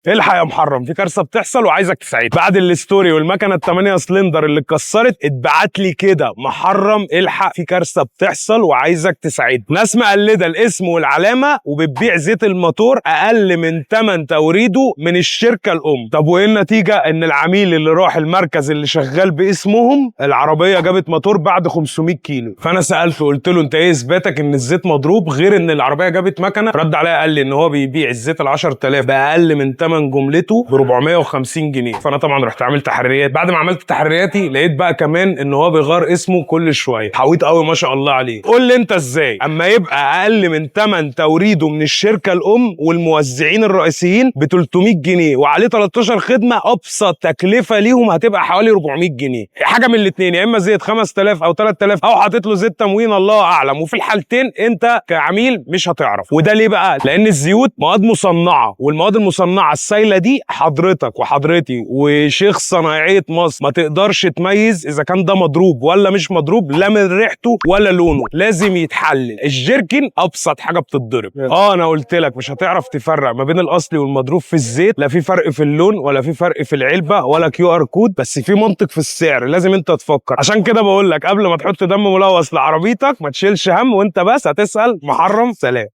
الحق يا محرم، في كارثة بتحصل وعايزك تساعدني. بعد ال story والمكنه الثمانية سلندر اللي اتكسرت اتبعت لي كده: محرم الحق، في كارثة بتحصل وعايزك تساعدني. ناس مقلده الاسم والعلامة وبتبيع زيت الموتور اقل من ثمن توريده من الشركة الام. طب وايه النتيجه؟ ان العميل اللي راح المركز اللي شغال باسمهم العربية جابت موتور بعد 500 كيلو. فانا سالته قلت له: انت ايه اثباتك ان الزيت مضروب غير ان العربية جابت مكنه؟ رد عليا قال لي ان هو بيبيع الزيت ال 10000 باقل من ثمن جملته ب 450 جنيه. فانا طبعا رحت عامل تحريات. بعد ما عملت تحرياتي لقيت بقى كمان ان هو بيغير اسمه كل شويه. حويط قوي ما شاء الله عليه. قول لي انت ازاي اما يبقى اقل من ثمن توريده من الشركة الام والموزعين الرئيسيين ب 300 جنيه وعليه 13 خدمه، ابسط تكلفة ليهم هتبقى حوالي 400 جنيه؟ حاجة من الاثنين: يا اما زيت 5000 او 3000 او حاطط له زيت تموين، الله اعلم. وفي الحالتين انت كعميل مش هتعرف. وده ليه بقى؟ لان الزيوت مواد مصنعه، والمواد المصنعة السايله دي حضرتك وحضرتي وشيخ صنايعيه مصر ما تقدرش تميز اذا كان ده مضروب ولا مش مضروب، لا من ريحته ولا لونه، لازم يتحلل. الجيركن ابسط حاجة بتتضرب. اه، انا قلت لك مش هتعرف تفرق ما بين الاصلي والمضروب في الزيت، لا في فرق في اللون ولا في فرق في العلبة ولا QR code، بس في منطق في السعر لازم انت تفكر. عشان كده بقول لك قبل ما تحط دم ملوث لعربيتك ما تشيلش هم، وانت بس هتسال محرم. سلام.